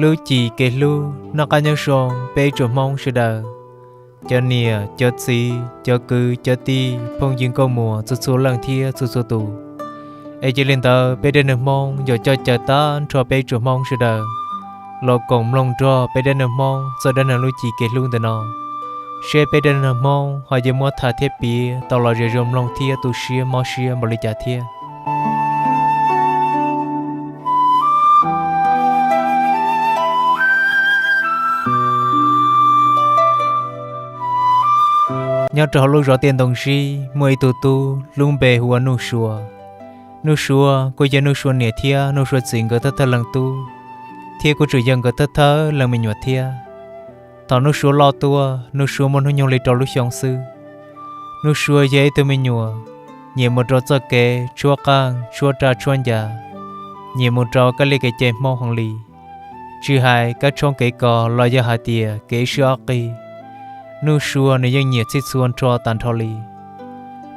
Lub cim kev hlub noj qab nyob zoo peb tsoom Hmoob sawv daws, cov niam cov txiv cov kwv cov tij phooj ywg nkauj muam txhua txhua leej thiab txhua txhua tus. Es cia li ntawd peb dab neeg Hmoob yuav coj caw tag nrho peb tsoom Hmoob sawv daws los koom mloog nrog peb dab neeg Hmoob txoj dab neeg lub cim kev hlub ntawm no, seb peb dab neeg Hmoob ho yuav muab tham thiab piav tau los zoo zoo mloog thiab tu siab mob siab npaum li cas thiab. Nyob rau hauv lub zos Tiaj Ntoo Zib muaj ib tug tub lub npe hu ua Nuj Sua. Nuj Sua kuj yog Nuj Sua niam thiab Nuj Sua txiv nkawd thawj thawj leej tub, thiab kuj tseem yog nkawd thawj thawj leej me nyuam thiab. Thaum Nuj Sua loj tuaj, Nuj Sua muaj hnub nyoog li rau lub xyoo xwb. Nuj Sua yog ib tug me nyuam nyiam mus rau txoj kev tshuab qeej tshuab raj tshuab ncas, nyiam mus rau kab li kev cai Hmoob heev li, tsis hais kab tshoob kev kos los yog hais tias kev ib sij ob qig, Nuj Sua nws yeej nyiam txhij txhua nrho tas nrho li.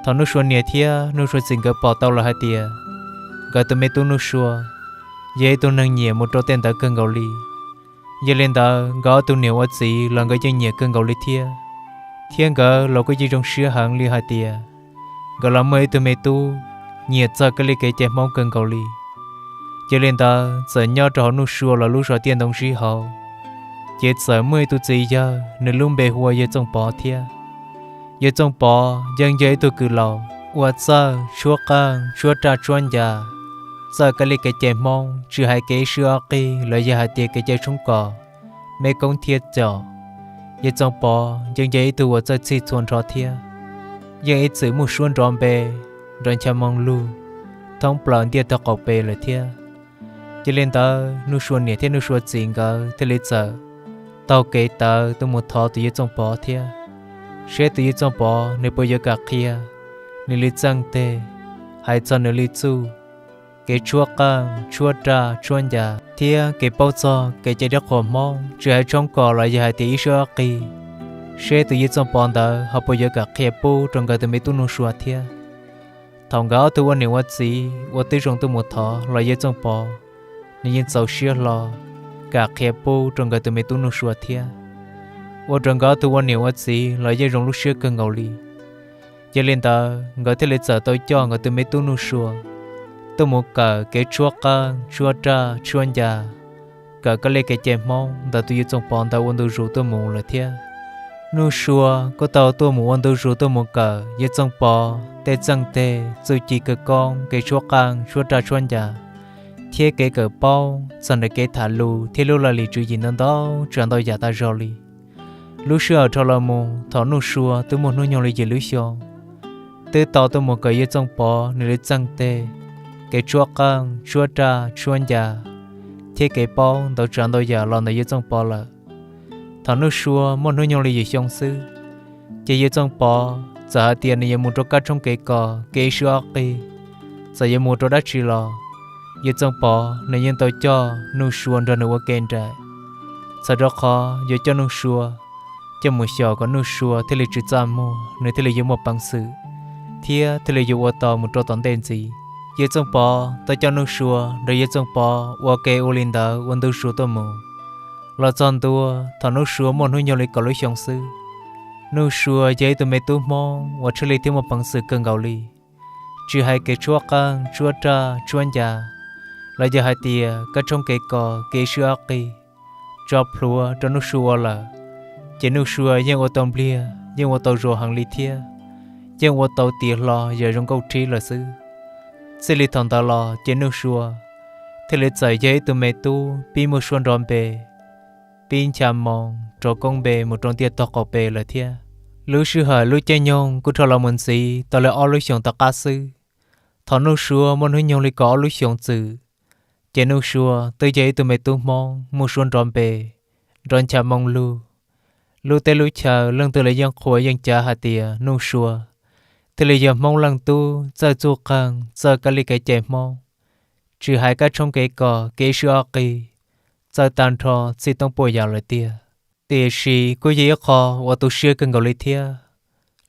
Thaum Nuj Sua niam thiab Nuj Sua txiv nkawd pom tau lawm hais tias nkawd tus me tub Nuj Sua yog ib tug neeg nyiam mus rau tej ntawd kawg nkaus li, yog li ntawd nkawd ob tug niam ua txiv los nkawd yeej nyiam kawg nkaus li thiab. Thiab nkawd los kuj yeej zoo siab heev li hais tias nkawd los muaj ib tug me tub nyiam txog kab li kev cai Hmoob kawg nkaus li. Yog li ntawd txawm nyob rau hauv Nuj Sua los lub zos Tiaj Ntoo Zib hauv, ces txawm muaj ib tug txiv yawg nws lub npe hu ua Yawg Txooj Pov thiab. Yawg Txooj Pov yeej yog ib tug kws laus ua txawj tshuab qeej tshuab raj tshuab ncas, txawj kab li kev cai Hmoob tsis hais kev ib sij ob qig los yog hais tias kev cai tshoob kos, me koob thiab com. Yawg Txooj Pov yeej yog ib tug uas txawj txhij txhua nrho thiab, yeej ib txwm muaj suab nrov npe nrov ncha moo lug thoob plaws ntiaj tog qaum pes lawm thiab. Yog li ntawd Nuj Sua niam thiab Nuj Sua txiv nkawd thiaj li txawm taug kev tawv tuaj mus thov tus Yawg Txooj Pov thiab, seb tus Yawg Txooj Pov nws puas yuav kam qhia nws li txeej teg, hais txog nws li txuj, kev tshuab qeej tshuab raj tshuab ncas thiab kev paub txog kev cai dab qhuas Hmoob tsis hais tshoob kos los yog hais tias ib sij ob qig, seb tus Yawg Txooj Pov ntawd ho puas yuav kam qhia pub rau nkawd tus me tub Nuj Sua thiab. Thaum nkawd ob tug ua niam ua txiv ua tib zoo tuaj mus thov los Yawg Txooj Pov nws yeej txaus siab hlo kam qhia pub rau nkawd tus me tub Nuj Sua thiab, ua rau nkawd ob tug ua niam ua txiv los yeej zoo lub siab kawg nkaus li. Yog li ntawd nkawd thiaj li txawm tau coj nkawd tus me tub Nuj Sua tuaj mus kawm kev tshuab qeej tshuab raj tshuab ncas, kawm kab li kev cai Hmoob ntawm tus Yawg Txooj Pov ntawd ua ntu zus tuaj mus lawm thiab. Nuj Sua kuj tau tuaj mus ua ntu zus tuaj mus kawm Yawg Txooj Pov tej txeej teg, txuj ci kawg koob, kev tshuab qeej tshuab raj tshuab ncas, thiab kev kawm paub txog ntawm kev tham lus thiab lub laj lim tswv yim ntau ntau tsav ntau yam tas zog li. Lub sij hawm dhau los mus thaum Nuj Sua twb muaj hnub nyoog li yim lub xyoo, twb tau tuaj mus kawm Yawg Txooj Pov nws li txeej teg, kev tshuab qeej tshuab raj tshuab ncas, thiab kev paub ntau tsav ntau yam los ntawm Yawg Txooj Pov lawm. Thaum Nuj Sua muaj hnub nyoog li yim xyoo xwb, ces Yawg Txooj Pov txawm hais tias nws yuav mus rau kab tshoob kev kos kev ib sij ob qig. Txawm yuav mus rau dab tsi los, Yawg Txooj Pov nws yeej tau coj Nuj Sua nrog nws ua ke nraim, txhawm rau qhov yuav coj Nuj Sua coj mus xyuas kom Nuj Sua thiaj li tsis txaj muag, nws thiaj li yuav muaj peev xwm thiab thiaj li yuav ua tau mus rau tom ntej ntxiv. Yawg Txooj Pov tau coj Nuj Sua nrog Yawg Txooj Pov ua ke ua li ntawd ua ntu zus tuaj mus. Los txog ntua thaum Nuj Sua muaj hnub nyoog li kaum lub xyoo xwb, Nuj Sua yog ib tug me tub Hmoob uas tshaaj li thiab muaj peev xwm kawg nkaus li. Tsis hais kev tshuab qeej tshuab raj tshuab ncas, los yog hais tias kab tshoob kev kos kev ib sij ob qig tso plhuav rau Nuj Sua ua lawm, ces Nuj Sua yeej ua tau npliag, yeej ua tau zoo heev li thiab yeej ua tau tiav hlo yam zoo nkauj rhib lawm xwb. Txij li thaum ntawd los ces Nuj Sua thiaj li txawm yog ib tug me tub pib muaj suab nrov npe, pib ncha moo rov koob npe mus rau ntiaj tog qaum pes lawm thiab. Lub sij hawm lub caij nyoog kuj rho los mus ntxiv tau li ob lub xyoos tom qab xwb. Thaum Nuj Sua muaj hnub nyoog li kaum ob lub xyoos txwm, ces Nuj Sua twb yog ib tug me tub Hmoob muaj suab nrov npe, nrov ncha moo lug. Lub teb lub chaw leej twg los yeej qhuas yeej cav hais tias Nuj Sua thiaj li yog Hmoob leej tub txawj txuj qeej txawj kab li kev cai Hmoob, tsis hais kab tshoob kev kos kev ib sij ob qig, txawj tag nrho txhij toob puaj yam lawm tiag. Tiam sis kuj yog ib qho uas tu siab kawg nkaus li thiab.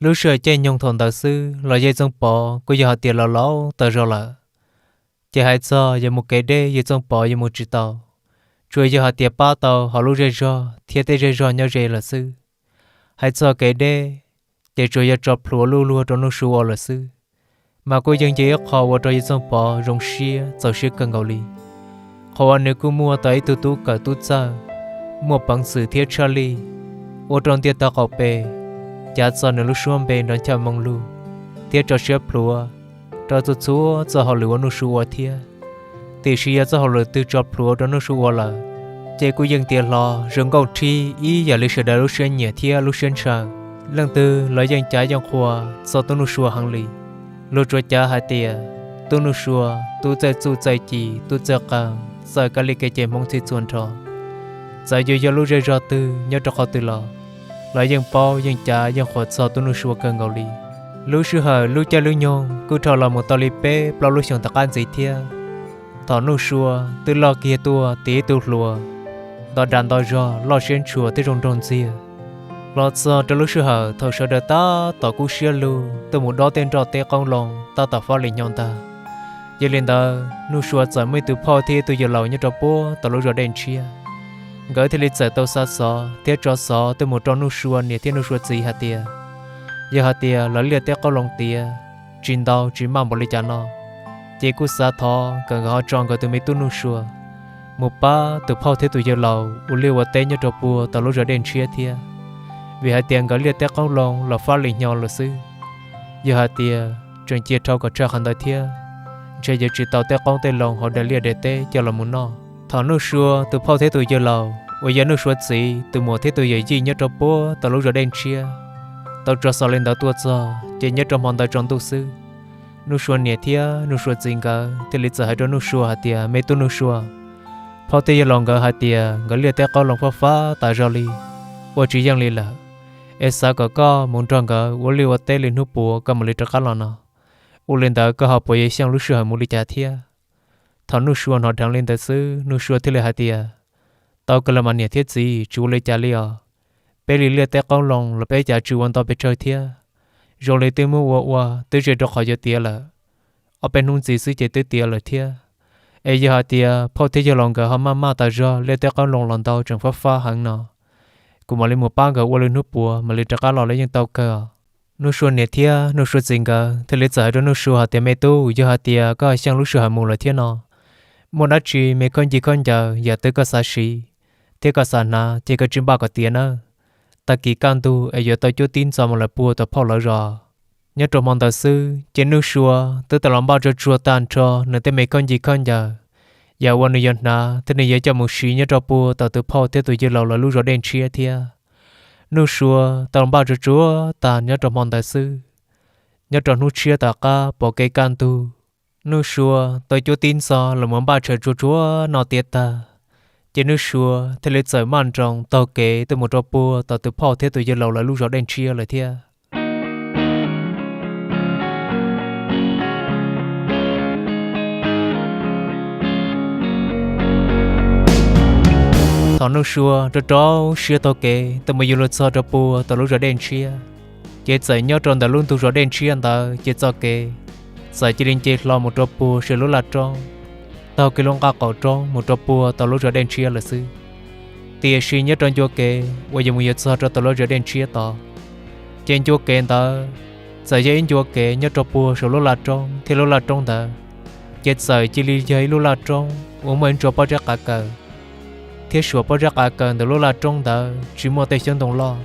Lub sij hawm caij nyoog thaum ntawd xwb los Yawg Txooj Pov kuj yog hais tias los laus tag zog lawm, ces hais txog yuav mus kev deb Yawg Txooj Pov yuav mus tsis tau. tsuas yog hais tias pab tau hauv lub zej zog thiab tej zej zog nyob ze lawm xwb. Hais txog kev deb, ces tsuas yog tso plhuav luj luag rau Nuj Sua ua lawm xwb. Mas kuj yeej yog ib qho ua rau Yawg Txooj Pov zoo siab txaus siab kawg nkaus li. Qhov uas nws kuj muaj tau ib tug tub kawm tub txawj, muaj peev xwm thiab tshaj lij, ua rau ntiaj teb qaum pes cav txog nws lub suab npe nrov ncha moo lug, thiab tso siab plhuav rau txhua txhua txoj hauj lwm uas Nuj Sua ua thiab. Tiam sis yog txoj hauj lwm twg tso plhuav rau Nuj Sua ua lawm, ces kuj yeej tiav hlo zoo nkauj rhib ib yam li sawv daws lub siab nyiam thiab lub siab ntshaw. Leej twg los yeej cav yeej qhuas txog tub Nuj Sua heev li. Luag tsuas cav hais tias tub Nuj Sua tub txawj txuj txawj ci, tub txawj qee, txawj kab li kev cai Hmoob txhij txhua nrho. Txawm yuav yog lub zej zog twg nyob rau qhov twg los, los yeej paub yeej cav yeej qhuas txog tub Nuj Sua kawg nkaus li. Lub sij hawm lub caij lub nyoog kuj dhau los mus tau li peb plaub lub xyoos tom qab ntxiv thiab. Thaum Nuj Sua twb loj kiag tuaj tiav ib tug hluas, nto dag nto zog, loj siab ntshua thiab zoo nraug ntxiag. Los txog rau lub sij hawm thaum sawv daws tab tom kub siab lug tuaj mus dob tej nroj teb qoob loo tab tom fab li hnyo ntag. Yog li ntawd Nuj Sua txawm muaj ib tug phauj thiab ib tug yawg laus nyob rau puag tom lub zos Dej Ntshiab. Nkawd thiaj li txawm tau xa xov thiab tso xov tuaj mus rau Nuj Sua niam thiab Nuj Sua txiv hais tias, yog hais tias lawv liaj teb qoob loo tiav tsis ntau tsis maj npaum li cas no, ces kuj xav thov kom nkawd ho tso nkawd tus me tub Nuj Sua mus pab tus phauj thiab tus yawg laus ua liaj ua teb nyob rau puag tom lub zos Dej Ntshiab thiab. Vim hais tias nkawd liaj teb qoob loo los fab li hnyo lawm xwb. Yog hais tias tseem cia dhau kom tshaj qhov ntawd thiab, ntshe yuav tsis tau tej qoob tej loo hauv daim liaj daim teb coj los mus noj. Thaum Nuj Sua tus phauj thiab tus yawg laus uas yog Nuj Sua txiv tus muam thiab tus yawm yij nyob rau puag tom lub zos Dej Ntshiab tau tso xov li ntawd tuaj txog, ces nyob rau hmo ntawd tsaus ntuj xwb, Nuj Sua niam thiab Nuj Sua txiv nkawd thiaj li txawm hais rau Nuj Sua hais tias, me tub Nuj Sua, phauj thiab yawg laus nkawd hais tias nkawd liaj teb qoob loo fab fab tas zog li, ua tsis yeej li lawm, es xav kom koj mus nrog nkawd ua liaj ua teb li hnub puav koj mam li rov qab los no. Ua li ntawd koj ho puas yuav xyeej lub sij hawm mus li cas thiab? Thaum Nuj Sua hnov dheev li ntawd xwb, Nuj Sua thiaj li hais tias, tau kawg los mas niam thiab txiv, tsis ua li cas li os. Peb li liaj teb qoob loo los peb cav tsis ua ntau pes tsawg thiab, zoo li twb muab ua ua twb ze rau qhov yuav tiav lawm. Ob peb hnub ntxiv xwb ces twb tiav lawm thiab. Es yog hais tias phauj thiab yawg laus nkawd ho maj maj tas zog liaj teb qoob loo los ntau tseem fab fab heev no, kuv mam li mus pab nkawd ua li hnub puav mam li rov qab los los yeej tau kawg os. Nuj Sua niam thiab Nuj Sua txiv nkawd thiaj li txawm hais rau Nuj Sua hais tias, me tub, yog hais tias koj xyeej lub sij hawm mus lawm thiab no, muaj dab tsi me khaub ncaws khaub ncaws yam twg koj xav siv thiab koj xav hnav ces koj tsis npaj kom tiav nawb. Tag kis kaj ntug es yuav tau cuab tib ntxov mus lawm puag tom phauj lawv zos. Nyob rau hmo ntawd xwb ces Nuj Sua twb tau los npaj tsuag tsuag tag nrho nws tej me khaub ncaws khaub ncaws, yam uas nws yuav hnav thiab nws yuav coj mus siv nyob rau puag tom tus phauj thiab tus yawg laus lawv lub zos Dej Ntshiab thiab. Nuj Sua tau los npaj tsuag tsuag tag nyob rau hmo ntawd xwb. Nyob rau hnub tshiab tom qab pom kev kaj ntug, Nuj Sua tau cuab tib ntxov los mus npaj tshais tsuag tsuag noj tiav tag, ces Nuj Sua thiaj li txawm maj nroos taug kev tuaj mus rau puag tom tus phauj thiab tus yawg laus lawv lub zos Dej Ntshiab lawm thiab. Thaum Nuj Sua rau rau siab taug kev tuaj mus yuav luag txog rau puag tom lub zos Dej Ntshiab, ces txawm nyob rau ntawm lub ntug zos Dej Ntshiab ntawd ces txoj kev txawm cia li nce hlo mus rau puag saum lub laj roob, taug kev lub nqaj qaum roob mus rau puag tom lub zos Dej Ntshiab lawm xwb. Tiam sis nyob rau ncua kev uas yuav mus yuav txog rau tom lub zos Dej Ntshiab tod, ces ncua kev ntawd txawm yog ib ncua kev nyob rau puag saum lub laj roob thiab lub laj roob ntawd ces txawm cia li yog ib lub laj roob uas muaj ib ntsuag pob zeb qav kaws, thiab saum pob zeb qav kaws ntawm lub laj roob ntawd tsis muaj tej xyoob ntoo loj,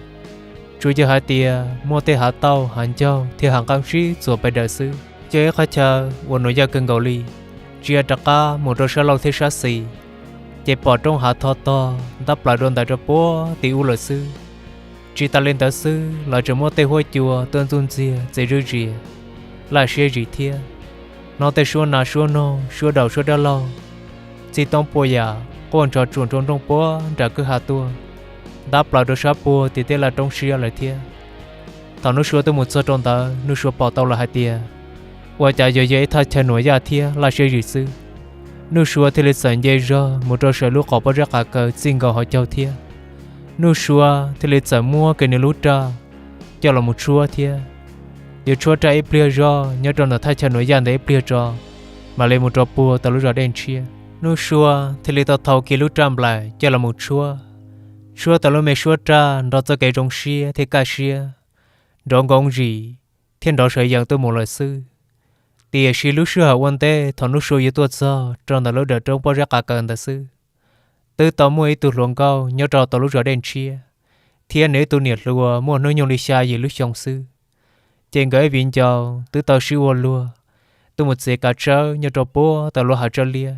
tsuas yog hais tias muaj tej hav tauj hav ncaug thiab hav nqeeb sib txuas pes daws xwb. Yog ib qhov chaw uas nus yaj kawg nkaus li. Tsis hais rov qab mus rau sab laug thiab sab xis, ces pom roob hav tho tog ntab plaws dua ntais rau puag tim ub lawm xwb. Tsis tas li ntawd xwb los tseem muaj tej huab cua tuaj ntxuj ntxiag txias zuj zias, laj siab zim thiab. Hnov tej suab nas suab noog suab daus suab dab laug txij toob puas yam quaj nrov tsuam nroo nrooj puag nram kwj ha tuaj, ntab plaws rau sab puag tim tej laj roob siab lawm thiab. Thaum Nuj Sua tuaj mus txog rau ntawd, Nuj Sua pom tau lawm hais tias ua cas yuav yog ib thaj chaw nuam yaj thiab laj siab zim xwb. Nuj Sua thiaj li txawm nce zog mus rau saum lub qhov pob zeb qav kaws txij nkaus hauv caug thiab. Nuj Sua thiaj li txawm muab kiag nws lub raj coj los mus tshuab thiab. Yuav tshuab raj ib pliag zog nyob rau ntawm thaj chaw nuam yaj ntawd ib pliag tso, mam li mus rau puag tom lub zos Dej Ntshiab. Nuj Sua thiaj li tau thau kiag lub raj nplaim coj los mus tshuab, tshuab tau lub me suab raj nrov txoj kev zoo siab thiab kaj siab, nrov nkoos zim, thiab nrov sawv yees tuaj mus lawm xwb. Tiam sis lub sij hawm ua ntej thaum Nuj Sua yuav tuaj txog rau ntawm lub dawm roob pob zeb qav kaws ntawd xwb, twb tau muaj ib tug hluas nkauj nyob rau tom lub zos Dej Ntshiab, thiab nws ib tug niam hluas muaj hnub nyoog li xya yim lub xyoo xwb. Ces nkawd ib viv ncaus twb tau sib ua luag tuaj mus txiav kav tsawb nyob rau puag tom lub hav tsawb liab,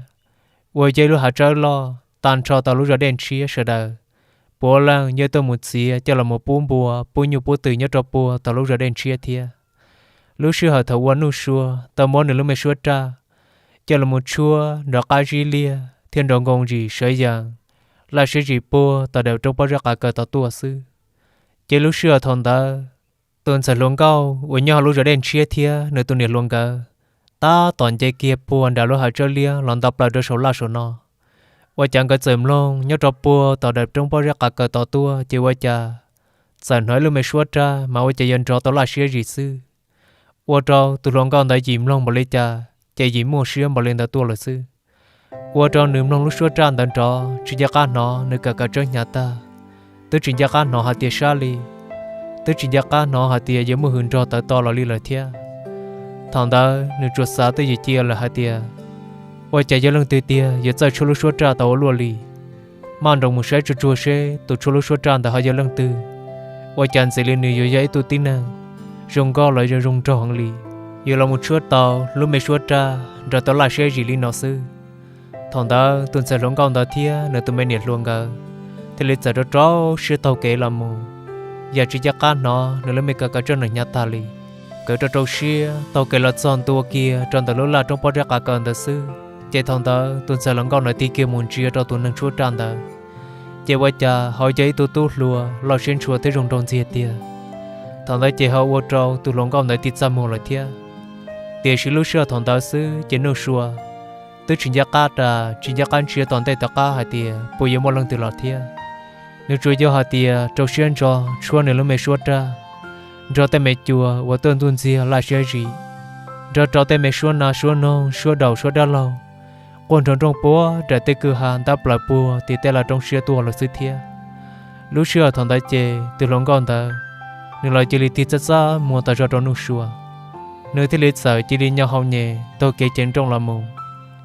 uas yog ib lub hav tsawb loj tag nrho tau lub zos Dej Ntshiab sawv daws puav leej yog tuaj mus txiav coj los mus pub npua pub nyuj pub twm nyob rau puag tom lub zos Dej Ntshiab thiab. Lub sij hawm thaum uas Nuj Sua tau muab nws lub me suab raj coj los mus tshuab nrov qab zib liag thiab nrov nkoos zim sawv yees, laj siab zim puag tom dawm roob pob zeb qav kaws tom tuaj xwb, ces lub sij hawm thaum ntawd tus ntxhais hluas nkauj uas nyob hauv lub zos Dej Ntshiab thiab nws tus niam hluas nkawd tab tom nce kiag puag nram lub hav tsawb liab los nto plaws rau saum laj saum no. Ua cas nkawd txawm mloog nyob rau puag tom dawm roob pob zeb qav kaws tom tuaj ces ua cas txawm hnov ib lub me suab raj mas ua cas yuav nrov tau laj siab zim xwb, ua rau tus hluas nkauj ntawd yim mloog npaum li cas ces yim muaj siab npaum li ntawd tuaj lawm xwb. Ua rau nws mloog lub suab raj ntawd nrov tsis nco qab hnov nws kawm kav tsawb hnyav tag, twb tsis nco qab hnov hais tias sab li, twb tsis nco qab hnov hais tias yuav muaj hws nrog tawv to los li lawm thiab. Thaum ntawd nws tsuas xav twj ywm cia lawm hais tias, ua cas yog leej twg tiag yuav txawj tshuab lub suab raj tau ua luaj li. Maj nroos mus saib tsuag tsuag seb tus tshuab lub suab raj ntawd ho yog leej twg, ua cas ntxim li nws yuav yog ib tug tib neeg zoo nkauj los yog zoo nraug heev li, yuav los mus tshuab tau lub me suab raj nrov tau laj siab zim li no xwb. Thaum ntawd tus ntxhais hluas nkauj ntawd thiab nws tus me niam hluas nkawd thiaj li txawm rau rau siab taug kev los mus, yam tsis nco qab hnov nws lub me kawm kav tsawb no hnyav tag li. Nkawd rau rau siab taug kev los txog ntua kiag rau ntawm lub laj roob pob zeb qav kaws ntawd xwb, ces thaum ntawd tus ntxhais hluas nkauj ntawd tig kiag mus ntsia rau tus neeg tshuab raj ntawd, ces ua cas ho yog ib tug tub hluas loj siab ntshua thiab zoo nraug ntxiag tiag. Thaum ntawd ces ho ua rau tus hluas nkauj ntawd tig txaj muag lawm thiab. Tiam sis lub sij hawm thaum ntawd xwb ces Nuj Sua twb tsis nco qab ras tsis nco qab ntsia tom ntej tom qab hais tias puas yuav muaj leej twg los thiab. Nws tsuas yog hais tias rau siab ntso tshuab nws lub me suab raj, nrog tej me cua uas tuaj ntuj ntxiag laj siab zim, nrog rau tej me suab nas suab noog suab daus suab dab laug quaj nroo nrooj puag nram tej kwj ha ntab plaws puag tim tej laj roob siab tuaj lawm xwb thiab. Lub sij hawm thaum ntawd ces tus hluas nkauj ntawd, nws los cia li tig txaj txaj muag tas zog rau Nuj Sua. Nws thiaj li txawm cia li nyo hau nyem taug kev cev nrooj los mus,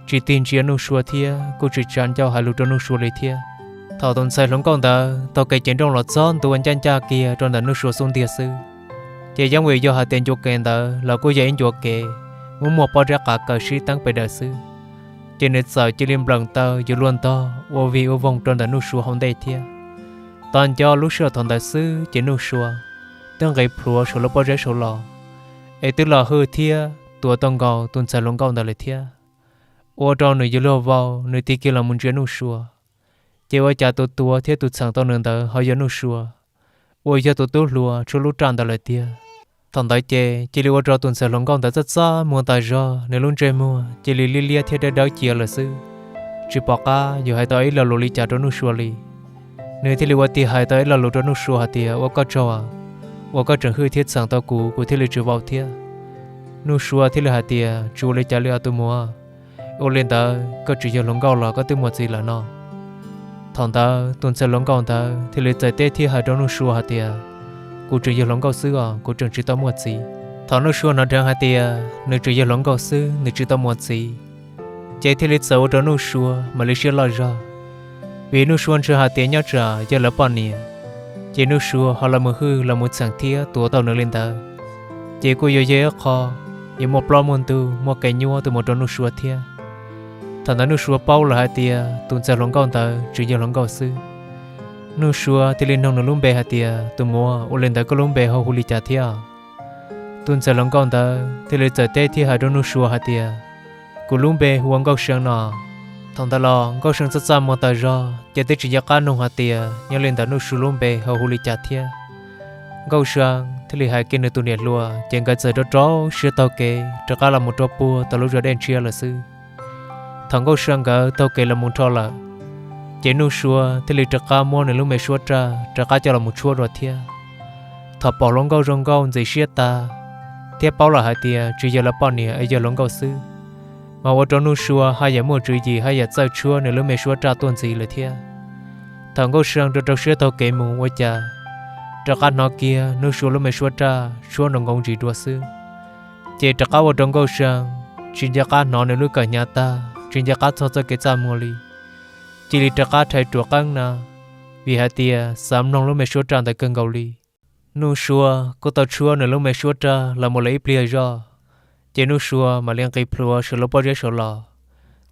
tsis tig ntsia Nuj Sua thiab kuj tsis tsa ncauj hais lus rau Nuj Sua li thiab. Thaum tus ntxhais hluas nkauj ntawd taug kev cev nrooj los txog ntua ncaj ncaj kiag rau ntawm Nuj Sua xub ntiag xwb, ces yeej vim yog hais tias ncua kev ntawd los kuj yog ib ncua kev muaj muaj pob zeb qav kaws sib teeb pes daws xwb, ces nws txawm cia li nplees taw yuav luag ntog ua vig ua voog rau ntawm Nuj Sua hauv ntej thiab. Tos nco lub sij hawm thaum ntawd xwb ces Nuj Sua twb nqis plhuav saum lub pob zeb saud los, es twb los hwj thiab tuav tau nkaus tus ntxhais hluas nkauj ntawd lawm thiab. Ua rau nws yuav luag vau, nws tig kiag los mus ntsia Nuj Sua, ces ua cas tus tuav thiab tus txheem tau nws ntawd ho yog Nuj Sua, uas yog tus tub hluas tshuab lub raj ntawd lawm tiag. Thaum ntawd ces cia li ua rau tus ntxhais hluas nkauj ntawd txaj txaj muag tas zog, nws lub ntsej muag cia li liab liab thiab dawb dawb cia lawm xwb, tsis pom qab yuav hais tau ib lo lus li cas rau Nuj Sua li. Nws thiaj li ua tiag hais tau ib lo lus rau Nuj Sua hais tias, ua koj tsaug, uas koj tseem hwj thiab txheem tau kuv, kuv thiaj li tsis vau thiab. Nuj Sua thiaj li hais tias, tsis ua li cas li os tus muam, ua li ntawd koj tsis yog hluas nkauj los koj twb muaj txiv lawm no. Thaum ntawd tus ntxhais hluas nkauj ntawd thiaj li txawm teb thiab hais rau Nuj Sua hais tias, kuv tseem yog hluas nkauj xwb os, kuv tseem tsis tau muaj txiv. Thaum Nuj Sua hnov dheev hais tias nws tseem yog hluas nkauj xwb, nws tsis tau muaj txiv, ces thiaj li txawm ua rau Nuj Sua mam li siab loj zog, vim Nuj Sua ntseeg hais tias nyob tsam yog lawv poj niam, ces Nuj Sua ho los mus hwj los mus txheem thiab tuav tau nws li ntawd, ces kuj yuav yog ib qho yuav muaj plaub muaj ntug muaj kev nyuaj tuaj mus rau Nuj Sua thiab. Thaum ntawd Nuj Sua paub lawm hais tias tus ntxhais hluas nkauj ntawd tseem yog hluas nkauj xwb, Nuj Sua thiaj li noog nws lub npe hais tias, tus muam, ua li ntawd koj lub npe ho hu li cas thiab? Tus ntxhais hluas nkauj ntawd thiaj li txawm teb thiab hais rau Nuj Sua hais tias, kuv lub npe hu ua Nkauj See no. Thaum ntawd los Nkauj See txaj txaj muag tas zog ces twb tsis nco qab noog hais tias nyob li ntawd Nuj Sua lub npe ho hu li cas thiab. Nkauj See thiaj li hais kiag nws tus niam hluas, ces nkawd txawm rau rau siab taug kev rov qab los mus rau puag tom lub zos Dej Ntshiab lawm xwb. Thaum Nkauj See nkawd taug kev los mus nrho lawm, ces Nuj Sua thiaj li rov qab muab nws lub me suab raj rov qab coj los mus tshuab dua thiab. Thaum pom hluas nkauj zoo nkauj ntxim siab tas, thiab paub lawm hais tias tsis yog lawv poj niam es yog hluas nkauj xwb, mas ua rau Nuj Sua haj yam muaj tswv yim haj yam txawj tshuab nws lub me suab raj tuaj ntxiv lawm thiab. Thaum Nkauj See rau rau siab taug kev mus ua cas rov qab hnov kiag Nuj Sua lub me suab raj tshuab nrov nkoos ntsis dua xwb, ces rov qab ua rau Nkauj See tsis nco qab hnov nws lub kawm hnyav tag, tsis nco qab txog txoj kev txaj muag li, cia li rov qab rhais ruam qeeb na, vim hais tias xav mloog lub me suab raj ntawd kawg nkaus li. Nuj Sua kuj tau tshuab nws lub me suab raj los mus lawm ib pliag zoj, ces Nuj Sua mam li nqis plhuav saum lub pob zeb saud los,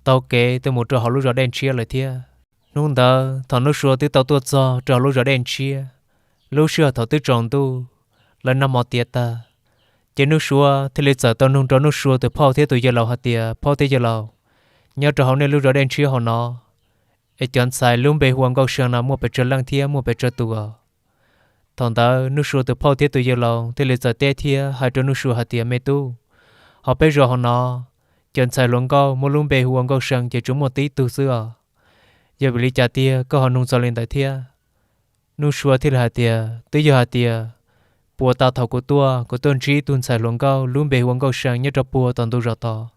taug kev tuaj mus rau hauv lub zos Dej Ntshiab lawm thiab. Hnub ntawd thaum Nuj Sua twb tau tuaj txog rau hauv lub zos Dej Ntshiab, lub sij hawm thaum twb tsaus ntuj, lawv noj mov tiav tag, ces Nuj Sua thiaj li txawm tau nug rau Nuj Sua tus phauj thiab tus yawg laus hais tias, Phauj thiab yawg laus, nyob rau hauv nej lub zos Dej Ntshiab hauv no, es cov ntxhais lub npe hu ua Nkauj See no muaj pes tsawg leej thiab muaj pes tsawg tus os? Thaum ntawd Nuj Sua tus phauj thiab tus yawg laus thiaj li txawm teb thiab hais rau Nuj Sua hais tias, Me tub, hauv peb zos hauv no, cov ntxhais hluas nkauj muaj lub npe hu ua Nkauj See ces tsuas muaj tib tug xwb os. Yog vim li cas tiag koj ho nug txog li ntawd thiab? Nuj Sua thiaj li hais tias, Twb yog hais tias, puag ta thaum kuv tuaj, kuv tuaj ntsib ib tug ntxhais hluas nkauj lub npe hu ua Nkauj See nyob rau puag tom ntug zos tod.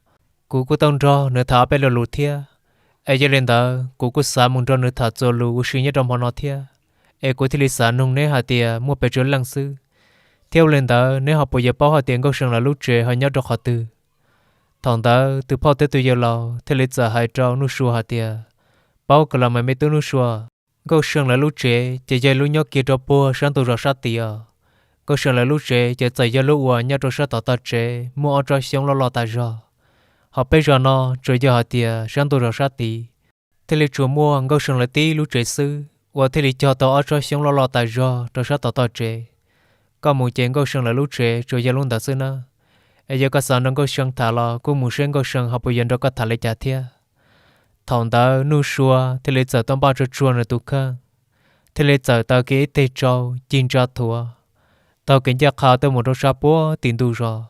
Kuv kuj tau nrog nws tham ob peb lo lus thiab, es yog li ntawd kuv kuj xav mus nrog nws tham txuas lus ua si nyob rau hmo no thiab, es kuv thiaj li xav nug neb hais tias muaj pes tsawg leej xwb, thiab ua li ntawd neb ho puas yuav paub hais tias Nkauj See lawv lub tsev ho nyob rau qhov twg? Thaum ntawd tus phauj thiab tus yawg laus thiaj li txawm hais rau Nuj Sua hais tias, Paub kawg los mas me tub Nuj Sua, Nkauj See lawv lub tsev ces yog lub nyob kiag rau puag sab ntug zos sab tid os. Nkauj See lawv lub tsev ces txawm yog lub uas nyob rau sab tom tog tsev muaj ob tsob xyoob loj loj tas zog. Hauv peb zos no tsuas yog hais tias sab ntug zos sab tid thiaj li tsuas muaj Nkauj See lawv tib lub tsev xwb uas thiaj li cog tau ob tsob xyoob loj loj tas zog rau sab tom tog tsev. Koj mus ces Nkauj See lawv lub tsev tsuas yog lub ntawd xwb na. Es yog koj xav nrog Nkauj See tham los kuj mus seb Nkauj See ho puas yuav nrog koj tham li cas thiab. Thaum ntawd Nuj Sua thiaj li txawm tau npaj tsuag tsuag nws tus kheej, thiaj li txawm taw kiag ib teg tsau cig ntsa thuav, taug kev ncaj qha tuaj mus rau sab puag tim ntug zos,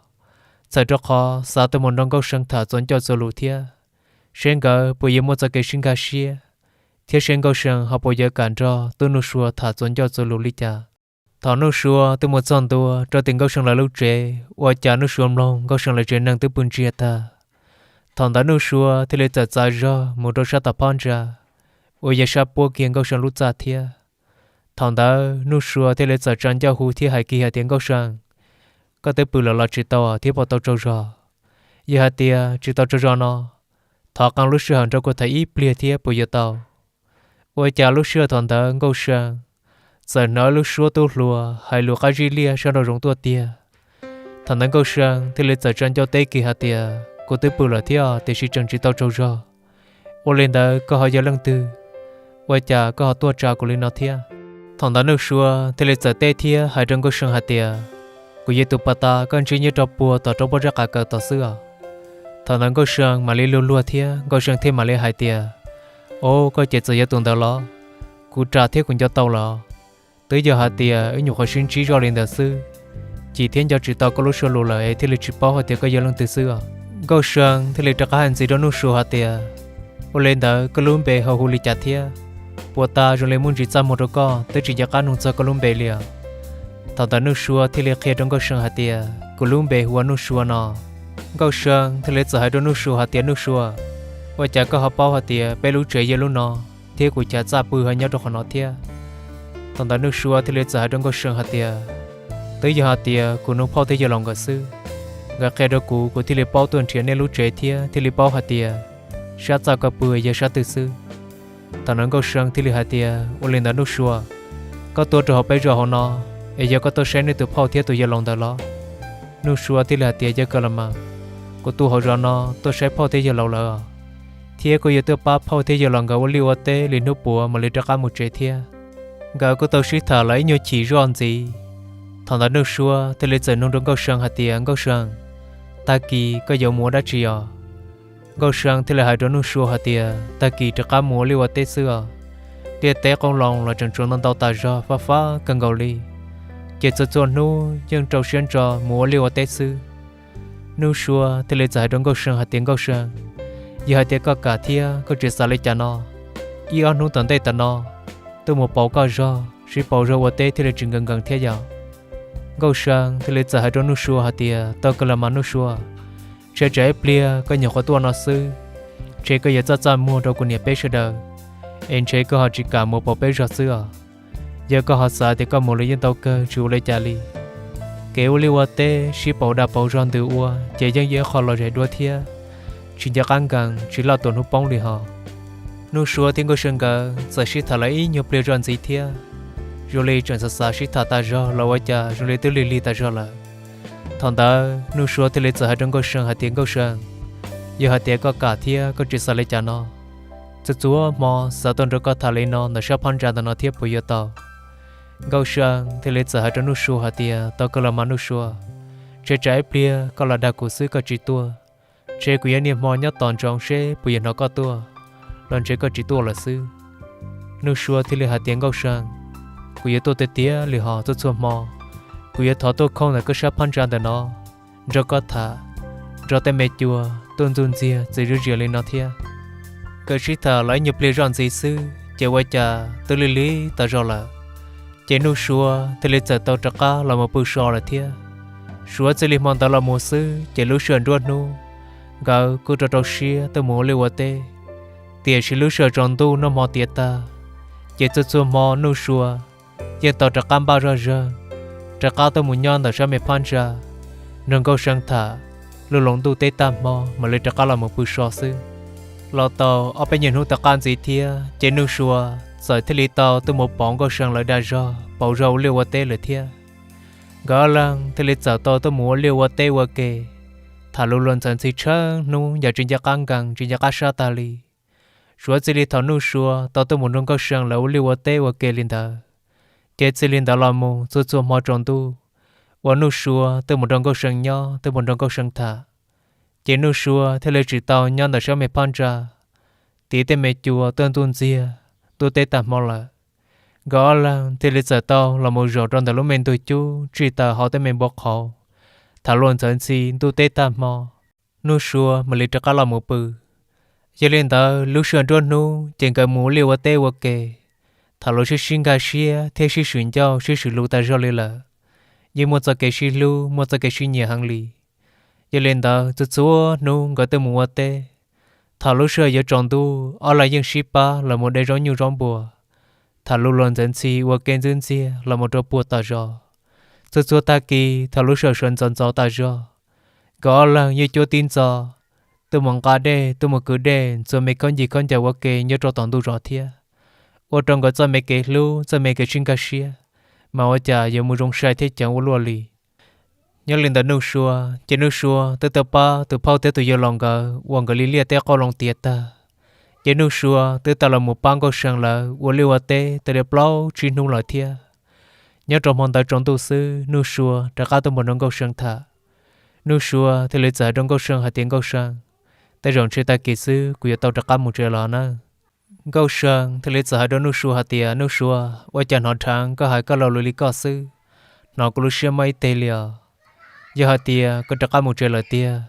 txhawm rau qhov xav tuaj mus nrog Nkauj See tham txuas ncauj txuas lus thiab, seb nkawd puas yuav muaj txoj kev sib nkag siab, thiab seb Nkauj See ho puas yuav kam nrog tub Nuj Sua tham txuas ncauj txuas lus li cas. Thaum Nuj Sua twb mus txog ntua rau tim Nkauj See lawv lub tsev, ua cas Nuj Sua mloog Nkauj See lawv tsev neeg twb pw ntsiag tag. Thaum ntawd Nuj Sua thiaj li txawm txav zog mus rau sab tom phab ntsa uas yog sab puab kiag Nkauj See lub txaj thiab. Thaum ntawd Nuj Sua thiaj li txawm tsa ncauj hu thiab hais kiag hais tias, Nkauj See, koj twb pw lawm los tsis tau thiab puas tau tsaug zog? Yog hais tias tsis tau tsaug zog no, thov qee lub sij hawm nrog kuv tham ib pliag thiab puas yuav tau? Ua cas lub sij hawm thaum ntawd Nkauj See txawm hnov lub suab tub hluas hais lus qab zib liaj sab nraum zoov tuaj tiag. Thaum ntawd Nkauj See thiaj li txawm tsa ncauj teb kiag hais tias, Kuv twb pw lawm thiab tiam sis tseem tsis tau tsaug zog. Ua li ntawd koj ho yog leej twg? Ua cas koj ho tuaj tsa kuv li no thiab? Thaum ntawd Nuj Sua thiaj li txawm teb thiab hais rau Nkauj See hais tias, Kuv yog tus puag ta koj ntsib nyob rau puag tom roob pob zeb qav kaws tod xwb os. Thaum ntawd Nkauj See mam li luag luag thiab Nkauj See thiaj mam li hais tias, Au, koj ces txawm yog tus ntawd los? Kuv ras thiab kuv nco tau los. Twb yog hais tias wb nyuam qhuav sib ntsib zoj li ntawd xwb, cim thiab nco tsis tau koj lub suab lus lawm es thiaj li tsis paub hais tias koj yog leej twg xwb os. Nkauj See thiaj li rov qab hais ntxiv rau Nuj Sua hais tias, Ua li ntawd koj lub npe ho hu li cas thiab? Puag ta zoo li muaj ntsis txaj muag rau koj twb tsis nco qab nug txog koj lub npe li os. Thaum ntawd Nuj Sua thiaj li qhia rau Nkauj See hais tias, Kuv lub npe hu ua Nuj Sua no. Nkauj See thiaj li txawm hais rau Nuj Sua hais tias, Nuj Sua, ua cas koj ho paub hais tias peb lub tsev yog lub no, thiab kuv chav txaj pw ho nyob rau qhov no thiab? Thaum ntawd Nuj Sua thiaj li txawm hais rau Nkauj See hais tias, Twb yog hais tias kuv nug phauj thiab yawg laus nkawd xwb, nkawd qhia rau kuv, kuv thiaj li paub tuaj nrhiav nej lub tsev thiab thiaj li paub hais tias sab txaj koj pw yog sab twg xwb. Thaum ntawd Nkauj See thiaj li hais tias, Ua li ntawd Nuj Sua, koj tuaj rau hauv peb zos hauv no, es yog koj tuaj saib nej tus phauj thiab tus yawg laus ntawd los? Nuj Sua thiaj li hais tias, Yog kawg los mas, kuv tuaj hauv zos no tuaj saib phauj thiab yawg laus lawm, thiab kuv yuav tuaj pab phauj thiab yawg laus nkawd ua liaj ua teb li hnub puav mam li rov qab mus tsev thiab. Nkawd kuj tau sib tham los ib nyuag chim zoj ntxiv. Thaum ntawd Nuj Sua thiaj li txawm nug rau Nkauj See hais tias, Nkauj See, tag kis koj yuav mus ua dab tsi os? Nkauj See thiaj li hais rau Nuj Sua hais tias, Tag kis rov qab mus ua liaj ua teb xwb os. Liaj teb qoob loo los tseem tsuas ntau ntau tas zog, fab fab kawg nkaus li, ces txhua txhua hnub yeej rau siab ntso mus ua liaj ua teb xwb. Nuj Sua thiaj li txawm hais rau Nkauj See hais tias, Nkauj See, yog hais tias koj kam thiab koj tsis xav li cas no, ib ob hnub tom ntej tam no tuaj mus pauv koj zog, sib pauv zog ua teb thiaj li tsis nkees nkees thiab yom. Nkauj See thiaj li txawm hais rau Nuj Sua hais tias, Tau kawg los mas Nuj Sua, Ntshe tsam ib pliag koj nyuam qhuav tuaj no xwb, ntshe koj yuav txaj txaj muag rau kuv niam peb sawv daws, es ntshe koj ho tsis kam mus pauv peb zog xwb os. Yog koj ho xav tias koj mus los yeej tau kawg tsis ua li cas li. Kev ua liaj ua teb sib pauv dag pauv zog ntws ua ces yeej yog ib qho lom zem dua thiab, tsis nco qab nkees tsis laj tuam hnub poob li hos. Nuj Sua thiab Nkauj See nkawd txawm sib tham lawm ib nyuag pliag zoj ntxiv thiab, zoo li tseem xav xav sib tham tas zog los ua cas zoo li twb lig lig tas zog lawm. Thaum ntawd Nuj Sua thiaj li txawm hais rau Nkauj See hais tias, Nkauj See, yog hais tias koj kam thiab koj tsis xav li cas no, txhua txhua hmo xav tuaj nrog koj tham li no ntawm sab phab ntsa ntawm no thiab puas yuav tau? Nkauj See thiaj li txawm hais rau Nuj Sua hais tias, Tau kawg los mas Nuj Sua, ntshe tsam ib pliag koj los dag kuv xwb koj tsis tuaj, ntshe kuv yuav niaj hmo nyob tos ntsoov seb puas yuav hnov koj tuaj, los ntshe koj tsis tuaj lawm xwb. Nuj Sua thiaj li hais tias, Nkauj See, kuv yuav tuaj tiag tiag li hos, txhua txhua hmo kuv yuav thov tuaj khooj ntawm koj sab phab ntsa ntawm no, nrog koj tham, nrog tej me cua tuaj ntxuj ntxiag txiv zuj zus li no thiab. Nkawd sib tham los ib nyuag pliag zoj ntxiv xwb ces ua cas twb lig lig tas zog lawm. Ces Nuj Sua thiaj li txawm tau rov qab los mus pw so lawm thiab. Suav txij li hmo ntawd los mus xwb ces lub sij hawm nruab hnub nkawd kuj rau rau siab tuaj mus ua liaj ua teb, tiam sis lub sij hawm tsaus ntuj noj hmo tiav tag, ces txhua txhua hmo Nuj Sua yeej tau rov qab npaj zoj zawg, rov qab tuaj mus nyob ntawm sab me phab ntsa, nrog Nkauj See tham, luj loos ntuj teb tag hmo mam li rov qab los mus pw so xwb. Los tau ob peb nyuag hnub tom qab ntxiv thiab ces Nuj Sua txawm thiaj li tau tuaj mus pauv Nkauj See lawv dag zog pauv zog ua liaj ua teb lawm thiab. Nkawd ob leeg thiaj li txawm tau tuaj mus ua liaj ua teb ua ke, tham lus luag ntxhi tshee hnub yam tsis nco qab nkees tsis nco qab sab tag li. Suav txij li thaum Nuj Sua tau tuaj mus nrog Nkauj See lawv ua liaj ua teb ua ke li ntawd, ces txij li ntawd los mus txhua txhua hmo tsaus ntuj uas Nuj Sua tuaj mus nrog Nkauj See nyob tuaj mus nrog Nkauj See tham, ces Nuj Sua thiaj li tsis tau nyob ntawm sab me phab ntsa, tiv tej me cua tuaj ntuj ntxiag ntuj teb tag hmo lawm. Nkawd ob leeg thiaj li txawm tau los mus zaum rau ntawm lub me ntug cub tsij taws hauv tej me npua qhauv, tham luag ntxhi ntuj teb tag hmo, Nuj Sua mam li rov qab los mus pw. Yog li ntawd lub sij hawm nruab hnub ces nkawd mus ua liaj ua teb ua ke, tham luag sib sib nkag siab thiab sib swm ncauj sib swm lus tas zog li lawm. Yeej muaj txoj kev sib hlub muaj txoj kev sib nyiam heev li. Yog li ntawd txhua txhua hnub nkawd twb mus ua teb, thaum lub sij hawm yuav tsaus ntuj ob leeg yeej sib pab los mus de zaub nyuj zaub npua, tham lus luag ntxhi ntxhi ua ke ntxwb ntxiag los mus rau puag tom zos. Txhua txhua tag kis thaum lub sij hawm sawv ntxov ntxov tas zog, nkawd ob leeg yeej cuab tib ntxo tuaj mus nqa dej tuaj mus kwv dej ntxuav me khaub ncaws khaub ncaws ua ke nyob rau tom ntug zos thiab, ua rau nkawd txoj me kev hlub txoj me kev sib nkag siab mas ua cas yuav mus zoo sai thiab ceev ua luaj li. Nyob li ntawm Nuj Sua, ces Nuj Sua twb tau pab tus phauj thiab tus yawg laus nkawd ua nkawd li liaj teb qauj loo tiav tag, ces Nuj Sua twb tau los mus pab Nkauj See lawv ua liaj ua teb tau li plaub tsib hnub lawm thiab. Nyob rau hmo ntawd tsaus ntuj xwb Nuj Sua rov qab tuaj mus nrog Nkauj See tham. Nuj Sua thiaj li txawm hais rau Nkauj See hais tias, Nkauj See, tej zaum ntshe tag kis xwb kuv yuav tau rov qab mus tsev los nawb. Nkauj See thiaj li txawm hais rau Nuj Sua hais tias, Nuj Sua, ua cas hnov dheev koj hais koj lo lus li koj xwb, hnov kuv lub siab mob ib teg li os. Yog hais tias koj rov qab mus tsev lawm tiag,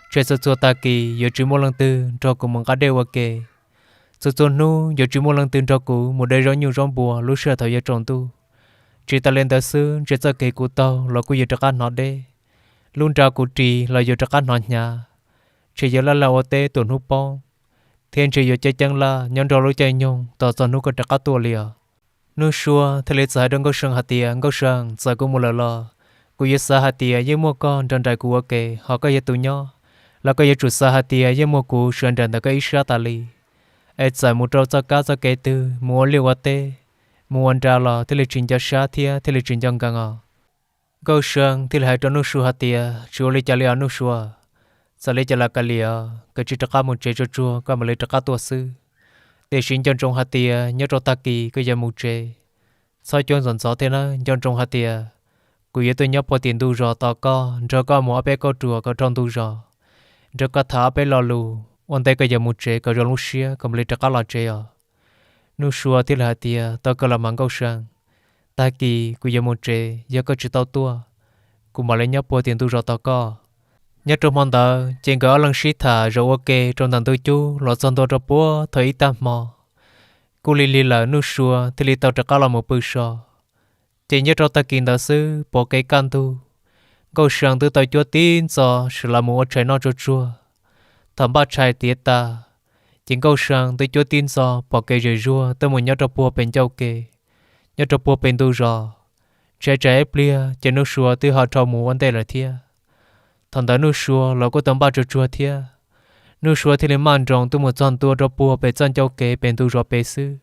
ntshe txhua txhua tag kis yuav tsis muaj leej twg nrog kuv mus nqa dej ua ke, txhua txhua hnub yuav tsis muaj leej twg nrog kuv mus de zaub nyuj zaub npua lub sij hawm thaum yuav tsaus ntuj. Tsis tas li ntawd xwb ntshe txoj kev kuv taug los kuj yuav rov qab hnov deb, lub nra kuv ris los yuav rov qab hnov hnyav, ntshe yuav laj laj ua teb tuam hnub poob, thiab ntshe yuav ceeb ceeb laj nyob nrog lub caij nyoog tos txog hnub koj rov qab tuaj li os. Nuj Sua thiaj li txawm hais rau Nkauj See hais tias, Nkauj See, txawm kuv mus lawm los kuv yuav xav hais tias yeej muaj koj nrog nraim kuv ua ke, ho koj yog tus nyob los koj yuav tsum xav hais tias yeej muaj kuv sawv nraim ntawm koj ib sab tas li. Es txawm mus rau txoj kab txoj kev twg mus ua liaj ua teb, mus ua nra los thiaj li tsis nco sab thiab thiaj li tsis nco nkees os. Nkauj See thiaj li hais rau Nuj Sua hais tias, Tsis ua li cas li os Nuj Sua, txawm li cas los kav liam, koj cia li rov qab mus tsev tsuag tsuag koj mam li rov qab tuaj xwb. Tiam sis nco ntsoov hais tias nyob rau tag kis koj yuav mus tsev, txhob cuab ntxov ntxov thiab nawb. Nco ntsoov hais tias kuv yuav tuaj nyob puag tim ntug zos tos koj nrog koj mus ob peb kauj ruam kom dhau ntug zos, nrog koj tham ob peb lo lus ua ntej koj yuav mus tsev kom zoo lub siab koj mam li rov qab los tsev os. Nuj Sua thiaj li hais tias, Tau kawg los mas Nkauj See, tag kis kuv yuav mus tsev, yog koj tsis tau tuaj, kuv mam li nyob puag tim ntug zos tos koj. Nyob rau hmo ntawd ces nkawd ob leeg sib tham zaum ua ke rau ntawm ntug cub los txog ntua rau puag thaum ib tag hmo. Kuj lig lig lawm Nuj Sua thiaj li tau rov qab los mus pw so. Ces nyob rau tag kis ntawd xwb pom kev kaj ntug, Nkauj See twb tau cuab tib ntxov sawv los mus ua tshais noj tsuag tsuag. Thaum npaj tshais tiav tas, ces Nkauj See twb cuab tib ntxov pom kev zem zuag tuaj mus nyob rau puag pem ncauj kev, nyob rau puag pem ntug zos. Ntshai tsam ib pliag ces Nuj Sua twb ho dhau mus ua ntej lawm thiab. Thaum ntawd Nuj Sua los kuj tau npaj tsuag tsuag thiab. Nuj Sua thiaj li maj nroos tuaj mus txog ntua rau puag pem txoj ncauj kev pem ntug zos pem xwb.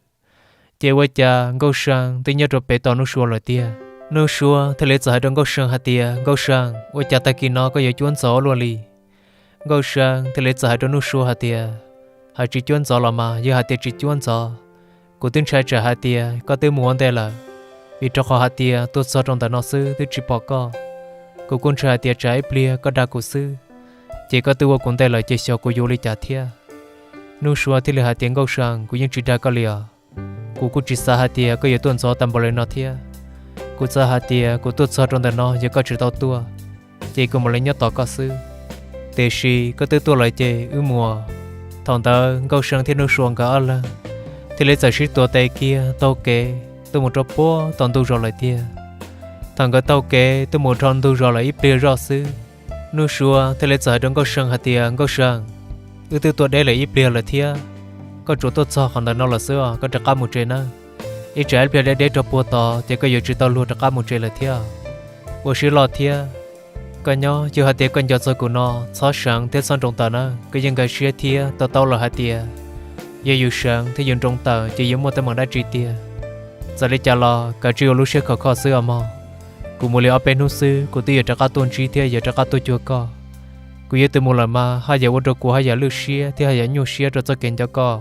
Ces ua cas Nkauj See twb nyob rau pem tos Nuj Sua lawm tiag. Nuj Sua thiaj li txawm hais rau Nkauj See hais tias, Nkauj See, ua cas tag kis no koj yuav cuab ntxov luaj li? Nkauj See thiaj li txawm hais rau Nuj Sua hais tias, Hais tsis cuab ntxov los mas yog hais tias tsis cuab ntxov, kuv twb ntshai tsam hais tias koj twb mus ua ntej lawm, vim rau qhov hais tias tuaj txog rau ntawm no xwb twb tsis pom koj. Kuv kuj ntshai hais tias tsam ib pliag koj dag kuv xwb, ces koj twb ua kuv ntej lawm ces xyov kuv yuav ua li cas thiab. Nuj Sua thiaj li hais tias, Nkauj See, kuv yeej tsis dag koj li os. Kuv kuj tsis xav hais tias koj yuav tuaj ntxov tag npaum li no thiab. Kuv xav hais tias kuv tuaj txog rau ntawm no yog koj tsis tau tuaj, ces kuv mam li nyob tos koj xwb. Tiam sis koj twb tuaj lawm ces wb mus. Thaum ntawd Nkauj See thiab Nuj Sua nkawd ob leeg thiaj li txawm sib tuav tes kiag taug kev tuaj mus rau puag tom ntug zos lawm tiag. Thaum nkawd taug kev tuaj mus rau ntug zos lawm ib pliag zoj xwb, Nuj Sua thiaj li txawm hais rau Nkauj See hais tias, Nkauj See, wb twb tuaj deb lawm ib pliag lawm thiab. Koj tsuas tuaj txog qhov ntawm no lawm xwb os, koj rov qab mus tsev nawb. Ib tsam ib pliag deb deb rau puag tod ces koj yuav tsis tau luag rov qab mus tsev lawm thiab. Ua siab loj thiab. Koj nyob, yog hais tias koj nco txog kuv no, txhob seev thiab txhob nroo tawm nawb. Koj yeej nkag siab thiab to taub lawm hais tias yog yus seev thiab yus nroo tawm ces yuav muaj teeb meem dab tsi tiag. Txawm li cas los kav tsij ua lub siab khov kho xwb os mog. Kuv mus li ob peb hnub xwb kuv twb yuav rov qab tuaj ntsib thiab yuav rov qab tuaj cuag koj. Kuv yuav tus mus lawm mas haj yam ua rau kuv haj yam lwj siab thiab haj yam nyuaj siab rau txoj kev nco koj.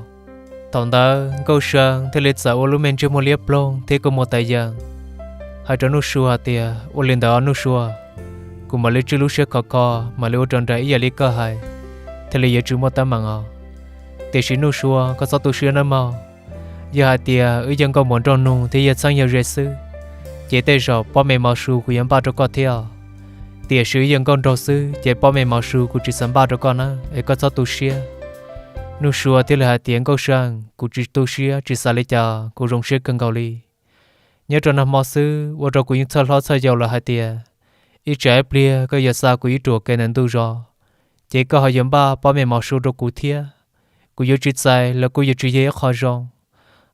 Thaum ntawd Nkauj See thiaj li txawm ua lub me ntsej muag liab ploog thiab kua muag tawv yees, hais rau Nuj Sua hais tias, Ua li ntawd Nuj Sua, kuv mam li tswj lub siab khov kho, mam li ua rau nraim ib yam li koj hais, thiaj li yuav tsis muaj teeb meem os. Tiam sis Nuj Sua, koj txhob tu siab nawb mog. Yog hais tias wb yog nkauj muam nraug nug thiab yog txheeb yog ze xwb, ces tej zaum pob me mov su kuv yuav npaj rau koj thiab os. Tiam sis wb yog nkauj nraug xwb ces pob me mov su kuv tsis xav npaj rau koj na, es koj txhob tu siab. Nuj Sua thiaj li hais tias, Nkauj See, kuv tsis tu siab tsis xav li cas, kuv zoo siab kawg nkaus li. Nyob rau nag hmo xwb ua rau kuv yeej txhawj hlob txhawj yau lawm hais tias ib tsam ib pliag koj yuav xa kuv ib ruam kev ntawm ntug zos, ces koj ho yuav npaj pob me mov su rau kuv thiab. Kuv yuav tsis txais los kuj yuav tsis yog ib qho zoo,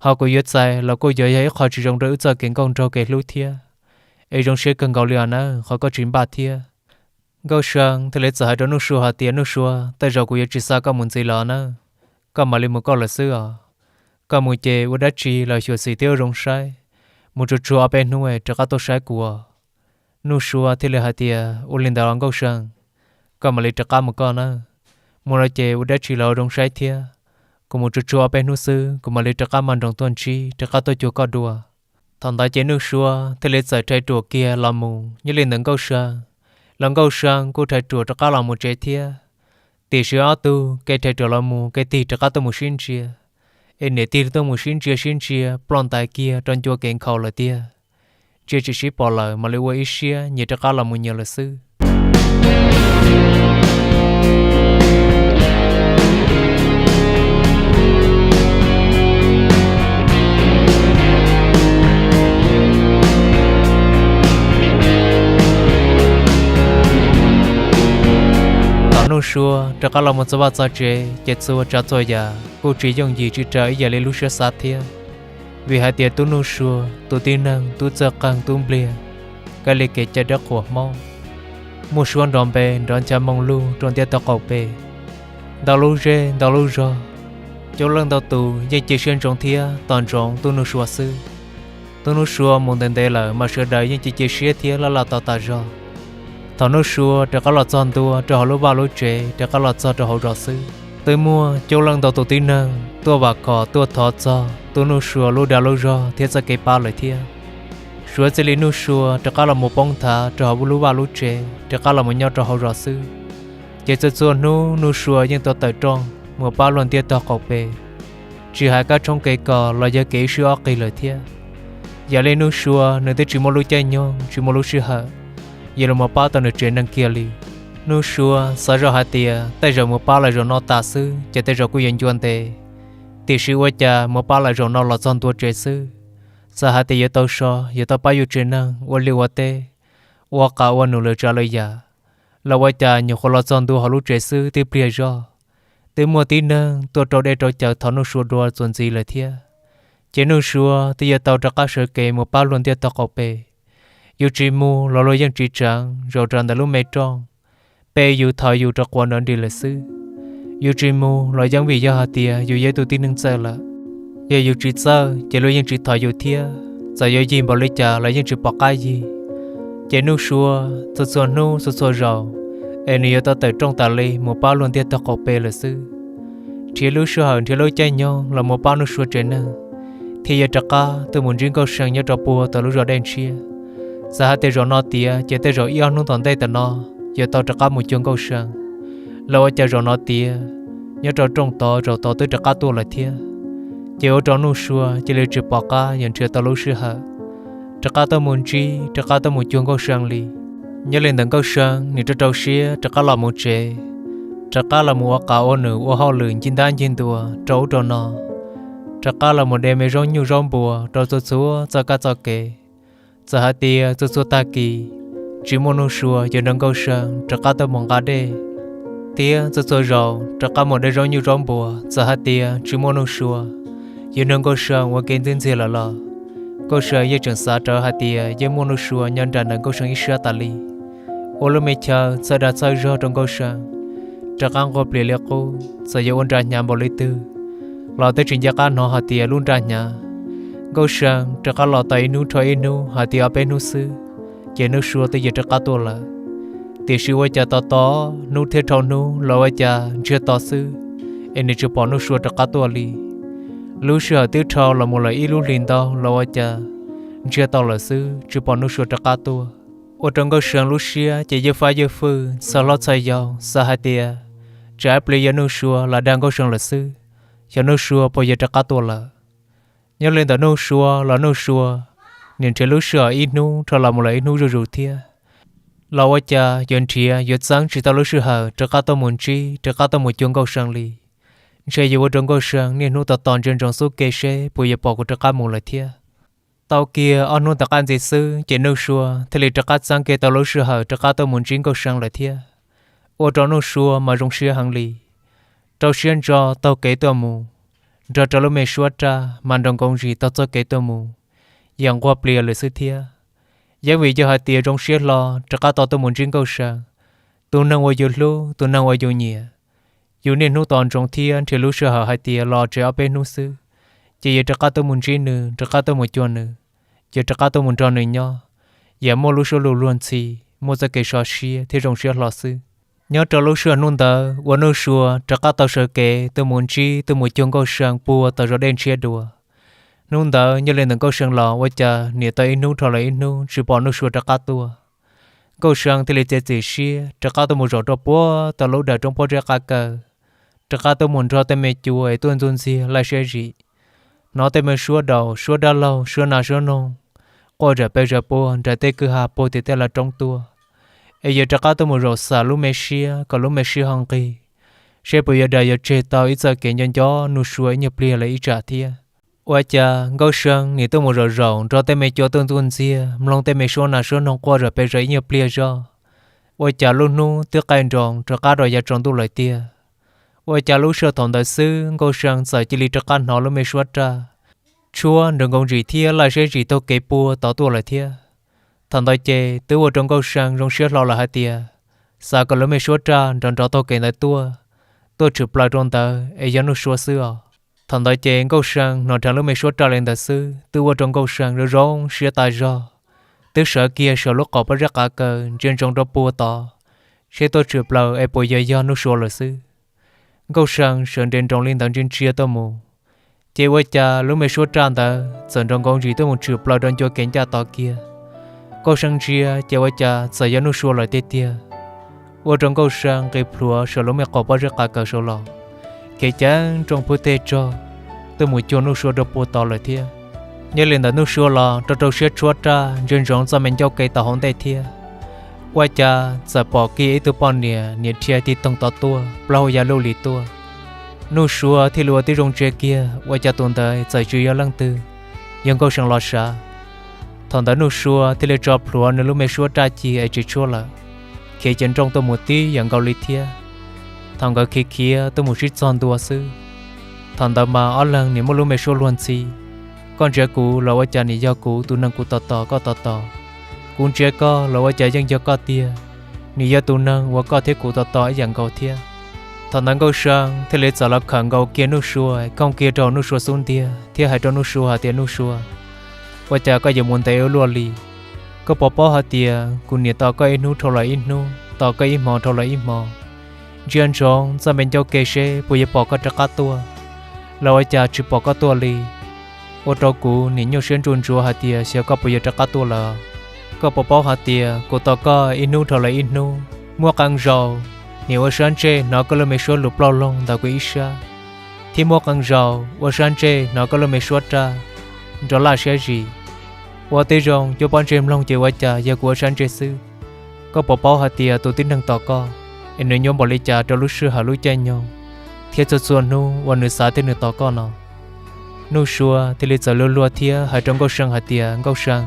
ho kuv yuav txais los kuj yuav yog ib qho tsis zoo rau wb txoj kev nkauj nraug kev hlub thiab. Es zoo siab kawg nkaus li os nawb qhov koj tsis npaj thiab. Nkauj See thiaj li txawm hais rau Nuj Sua hais tias, Nuj Sua, tej zaum kuv yuav tsis xa koj mus ntxiv lawm nawb. Koj mam li mus koj lawm xwb os. Koj mus ces ua dab tsi los xyuam xim thiab ua zoo saib, mus tsuag tsuag ob peb hnub rov qab tuaj saib kuv os. Nuj Sua thiaj li hais tias, Ua li ntawd los Nkauj See, koj mam li rov qab mus koj nawb. Mus no ces ua dab tsi los ua zoo saib thiab. Kuv mus tsuag tsuag ob peb hnub xwb kuv mam li rov qab maj nroos tuaj ntsib rov qab tuaj cuag koj dua. Thaum ntawd ces Nuj Sua thiaj li txawm rhais ruam kiag los mus nyob li ntawm Nkauj See, los Nkauj See kuj rhais ruam rov qab los mus tsev thiab. Tiam sis ob tug kev rhais ruam los mus kev tig rov qab tuaj mus sib ntsia, es niam tig tuaj mus sib ntsia sib ntsia ploj ntais kiag rau ncua kev nkhaus lawm tiag. Ntsia tsis sib pom lawm mam li ua ib siab nyias rov qab los mus nyias lawm xwb. Thaum Nuj Sua rov qab los mus txog vaj txog tsev ces txhua tsav txhua yam kuj tsis yooj yim tsis raws ib yam li lub siab xav thiab. Vim hais tias tub Nuj Sua, tus tib neeg tub txawj qeeg tub npliag, kab li kev cai dawb qhuas Hmoob, muaj suab nrov npe nrov ncha moo lug rau ntiaj teb qaum pem, ntau lub zej ntau lub zog, coob leej ntau tus yeej cia siab ntsoov thiab tos ntsoov tub Nuj Sua xwb. Tub Nuj Sua mus ntev ntev lawm mas sawv daws yeej cia cia siab thiab laj laj tos tas zog. Thaum Nuj Sua rov qab los txog ntua rau hauv lub vaj lub tsev rov qab los txog rau hauv zos xwb, twb muaj coob leej ntau tus tib neeg tuaj vam khom tuaj thov txog tub Nuj Sua lub dag lub zog thiab txoj kev pab lawm thiab. Suav txij li Nuj Sua rov qab los mus poob nthav rau hauv lub vaj lub tsev rov qab los mus nyob rau hauv zos xwb, ces txhua txhua hnub Nuj Sua yeej tau tawm rooj mus pab luag ntiaj teb qaum pem, tsis hais kab tshoob kev kos los yog kev ib swb ob qig lawm thiab. Yam li Nuj Sua nws twb tsis muaj lub caij nyoog tsis muaj lub sij hawm yuav los mus pab tau nws tsev neeg kiag li. Nuj Sua xav zoj hais tias tej zaum mus pab lawv zaum no tas xwb ces tej zaum kuj yuav ncua ntev, tiam sis ua cas mus pab lawv zaum no los txog ntua tsev xwb, xav hais tias yuav tau so yuav tau pab yus tsev neeg ua liaj ua teb, ua qas ua num lawm tsav lawm yam, los ua cas nyuam qhuav los txog ntua hauv lub tsev xwb tib pliag zoj, twb muaj tib neeg tuaj rau dej rau cawv thov Nuj Sua dua txuas ntxiv lawm thiab. Ces Nuj Sua twb yuav tau rov qab sawv kev mus pab luag ntiaj teb qaum pem. Yus tsis mus los luag yeej tsis tseev, zaum rau ntawm lub me rooj, peb yus thov yus rau quav nrov nris lawm xwb. Yus tsis mus los yeej vim yog hais tias yus yog ib tug tib neeg txawj lawm. Yog yus tsis txawj ces luag yeej tsis thov yus thiab, txawm yuav yig npaum li cas los yeej tsis pom qab yig. Ces Nuj Sua txhua txhua hnub txhua txhua zaus es nws yuav tau tawm rooj tas li mus pab luag ntiaj teb qaum pem lawm xwb. Nrhiav lub sij hawm nrhiav lub caij nyoog los mus pab Nuj Sua tsev neeg, thiab yuav rov qab tuaj mus ntsib Nkauj See nyob rau puag tom lub zos Dej Ntshiab. Txawm hais tias zaum no tiav ces tej zaum ib ob hnub tom ntej tam no yuav tau rov qab mus cuag Nkauj See, los ua cas zaum no tiav nyob rau rooj tod zaum tod twb rov qab tuaj lawm thiab. Ces ua rau Nuj Sua cia li tsis pom qab yuav nrhiav tau lub sij hawm rov qab tuaj mus ntsib rov qab tuaj mus cuag Nkauj See li. Nyob li ntawm Nkauj See nws rau rau siab rov qab los mus tsev, rov qab los mus ua qas ua num ua hauj lwm ncig ntab ncig ntua rau ub rau no, rov qab los mus de me zaub nyuj zaub npua rau txhua txhua txoj kab txoj kev. Txawm hais tias txhua txhua tag kis tsis muaj Nuj Sua yuav nrog Nkauj See rov qab tuaj mus nqa dej, thiab txhua txhua zaus rov qab mus de zaub nyuj zaub npua, txawm hais tias tsis muaj Nuj Sua yuav nrog Nkauj See ua ke ntxij ntxiag lawm los Nkauj See yeej tseem xav rawv hais tias yeej muaj Nuj Sua nyob nram ntawm Nkauj See ib sab tas li. Ua lub me chaw txhawb dag txhawb zog rau Nkauj See rov qab nquag plias li qub, txawm yuav ua nra hnyav npaum li twg los twb tsis nco qab hnov hais tias lub nra hnyav. Nkauj See rov qab los tau ib hnub dhau ib hnub hais tias ob peb hnub xwb ces Nuj Sua twb yuav rov qab tuaj lawm. Tiam sis ua cas tos tos hnub thiab dhau hnub los ua cas ntsiag to xwb es nws tsis pom Nuj Sua rov qab tuaj li. Lub sij hawm twb dhau los mus lawm ib lub hlis ntau los ua cas ntsiag to lawm xwb tsis pom Nuj Sua rov qab tuaj. Ua rau Nkauj See lub siab ces ywj fab ywj fwj txhawj hlob txhawj yau xav hais tias tsam ib pliag yog Nuj Sua los dag Nkauj See lawm xwb, xyov Nuj Sua puas yuav rov qab tuaj lawm. Nyob li ntawm Nuj Sua los Nuj Sua nim nrhiav lub sij hawm ib hnub dhau los mus lawm ib hnub zuj zus thiab, los ua cas yuav nrhiav yuav txeeb tsis tau lub sij hawm rov qab tuaj mus ntsib rov qab tuaj mus cuag Nkauj See li. Ntshe yuav ua rau Nkauj See niaj hnub tos tos ntsia ntsoov xub ke seb puas yuav pom kuv rov qab mus lawm thiab. Tau kiag ob hnub tom qab ntxiv xwb ces Nuj Sua thiaj li rov qab txeeb kiag tau lub sij hawm rov qab tuaj mus ntsib Nkauj See lawm thiab. Ua rau Nuj Sua mas zoo siab heev li, rau siab ntso taug kev tuaj mus, nrog rau lub me suab raj mas nroo nkoov zis taug txoj kev tuaj mus, yeej nquag plias lawm xwb thiab. Yeej vim yog hais tias zoo siab hlo rov qab tau tuaj mus ntsib Nkauj See, tus neeg uas yus hlub tus neeg uas yus nyiam. Yus niaj hnub tos ntsoov thiab nrhiav lub sij hawm hais tias los tsev ob peb hnub xwb ces yuav rov qab tuaj mus ntsib nws rov qab tuaj mus cuag nws, yuav rov qab tuaj mus nrog nws nyob, yuav muaj lub suab lus luag ntxhi, muaj txoj kev sov siab thiab zoo siab hlo xwb. Nyob rau lub sij hawm hnub ntawd uas Nuj Sua rov qab tau sawv kev tuaj mus ntsib tuaj mus cuag Nkauj See puag tom zos Dej Ntshiab dua. Hnub ntawd nyob li ntawm Nkauj See los ua cas nim tau ib hnub dhau lawm ib hnub tsis pom Nuj Sua rov qab tuaj. Nkauj See thiaj li txiav txim siab rov qab tuaj mus zaum rau puag tom lub dawm roob pob zeb qav kaw, rov qab tuaj mus nrog tej me cua es tuaj ntxuj ntxiag laij siab zim, hnov tej me suab daus suab dab laug suab nas suab noog quaj zom pes zom puag nram tej kwj ha puag tim tej lawv roob tuaj, es yuav rov qab tuaj mus zaum xam lub me siab kom lub me siab ho nqig, seb puas yuav dag yuav tseg tau ib txoj kev nco nco Nuj Sua ib nyuag pliag lawm ib tsam thiab. Ua cas Nkauj See nim tuaj mus zaum zaum nrog tej me cua tuaj ntxuj ntxiag mloog tej me suab nas suab noog quaj zom pes zom ib nyuag pliag zoj, ua cas lub hnub twb qaij nroos rov qab rau yav tsaus ntuj lawm tiag. Ua cas lub sij hawm thaum ntawd xwb Nkauj See txawm cia li rov qab hnov lub me suab raj tshuab nroo nkoov zis thiab laij siab zim taug kev puag tod tuaj lawm thiab. Thaum ntawd ces twb ua rau Nkauj See zoo siab hlo lawm hais tias, xav kom lub me suab raj nrov nrov taug kev ntawd tuaj, tuaj tshwm plaws rau ntawd es yog Nuj Sua xwb os. Thaum ntawd ces Nkauj See hnov dheev lub me suab raj li ntawd xwb twb ua rau Nkauj See zoo zoo siab tas zog, twb sawv kiag saum lub qaum pob zeb qav kaw ntsia ntsoov rau puag tod, seb tuaj tshwm plaws es puas yog yog Nuj Sua lawm xwb. Nkauj See sawv nres nroos li ntawd ntsia ntsia tuaj mus, ces ua cas lub me suab raj ntawd txawm nroo nkoov zis tuaj mus tshwm plaws rau ncua kev ncaj tod kiag. Nkauj See ntsia ces ua cas txawm yog Nuj Sua lawm tiag tiag. Ua rau Nkauj See nqis plhuav saum lub me qaum pob zeb qav kaw saud los, kev ceev nrooj phwj tej rog tuaj mus cuag Nuj Sua rau puag tod lawm thiab. Nyob li ntawm Nuj Sua los rau rau siab tshuab raj ntsia ntsoov txoj me ncauj ke tau hauv ntej thiab, ua cas txawm pom kiag ib tug poj niam niam dhia tig toog tod tuaj plaub hau ya luj li tuaj. Nuj Sua thiaj li ua tib zoo ntsia kiag ua cas tus ntawd txawm tsis yog leej twg, yog Nkauj See los sav. Thaum ntawd Nuj Sua thiaj li tso plhuav nws lub me suab raj ci es tsis tshuab lawm, khiav cev nrooj tuaj mus tib yam nkaus li thiab. Thaum nkawd khiav khiav tuaj mus sib txog ntua xwb, thaum ntawd mas ob leeg nim muaj lub me suab luag ntxhi. Koj ntsia kuv los ua cas nim yog kuv tus neeg kuv tos tos koj tos tos, kuv ntsia koj los ua cas yeej yog koj tiag, nim yog tus neeg uas koj thiab kuv tos tos ib yam nkaus thiab. Thaum ntawd Nkauj See thiaj li txawm los khawm nkaus kiag Nuj Sua, khooj kiag rau Nuj Sua xub ntiag thiab hais rau Nuj Sua hais tias, Nuj Sua, ua cas koj yuav mus ntev ua luaj li? Koj puas paub hais tias kuv niam tos koj ib hnub dhau los ib hnub, tos koj ib hmo dhau los ib hmo, ntsia ntsoov txoj me ncauj ke seb puas yuav pom koj rov qab tuaj, los ua cas tsis pom koj tuaj li? Ua rau kuv nim nyuaj siab ntsuj ntsuav hais tias xyov koj puas yuav rov qab tuaj lawm. Koj puas paub hais tias kuv tos koj ib hnub dhau los ib hnub, muaj qee zaus nim ua sab ntsej hnov koj lub me suab lus plauj loog ntawm kuv ib sab, thiab muaj qee zaus ua sab ntsej hnov koj lub me suab raj nrov laj siab zim. Ua tib zoo cuab pob ntseg mloog ces ua cas yog kuv ua sab ntsej xwb. Koj puas paub hais tias tus tib neeg tos koj es nws nyuaj npaum li cas rau lub sij hawm lub caij nyoog thiab txhua txhua hnub uas nws xav thiab nws tos koj no? Nuj Sua thiaj li txawm luag luag thiab hais rau Nkauj See hais tias, Nkauj See,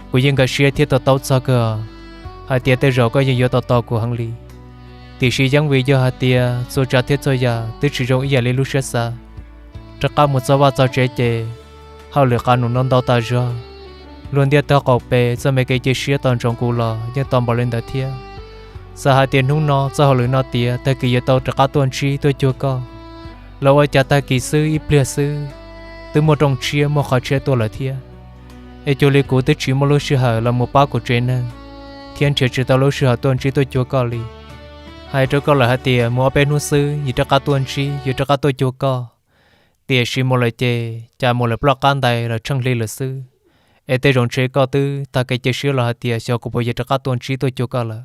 kuv yeej nkag siab thiab to taub txog kawg hais tias tej zaum koj yeej yuav tos tos kuv heev li. Tiam sis yeej vim yog hais tias txhua tsav thiab txhua yam twb tsis zoo ib yam li lub siab xav. Rov qab mus txog vaj txog tsev ces hauj lwm qab num no ntau tas zog, luag ntiaj teb qaum pes txoj me kev cia siab tos ntsoov kuv los yeej tau npaum li ntawd thiab. Xav hais tias hnub no txoj hauj lwm no tiav tag kis yuav tau rov qab tuaj ntsib tuaj cuag koj, los ua cas tag kis xwb ib pliag xwb twb muaj rooj tshiab muaj qhov tshiab tuaj lawm thiab. Es cuag li kuv twb tsis muaj lub sij hawm los mus pab kuv tsev neeg thiab nrhiav tsis tau lub sij hawm tuaj ntsib tuaj cuag koj li. Hais rau koj lawm hais tias mus ob peb hnub xwb yuav rov qab tuaj ntsib yuav rov qab tuaj cuag koj, tiam sis mus lawm ces cas mus lawm ploj qab ntais los tsheej hli lawm xwb. Es tej zaum ntshe koj twb tag kev cia siab los hais tias xyov kuv puas yuav rov qab tuaj ntsib tuaj cuag koj lawm.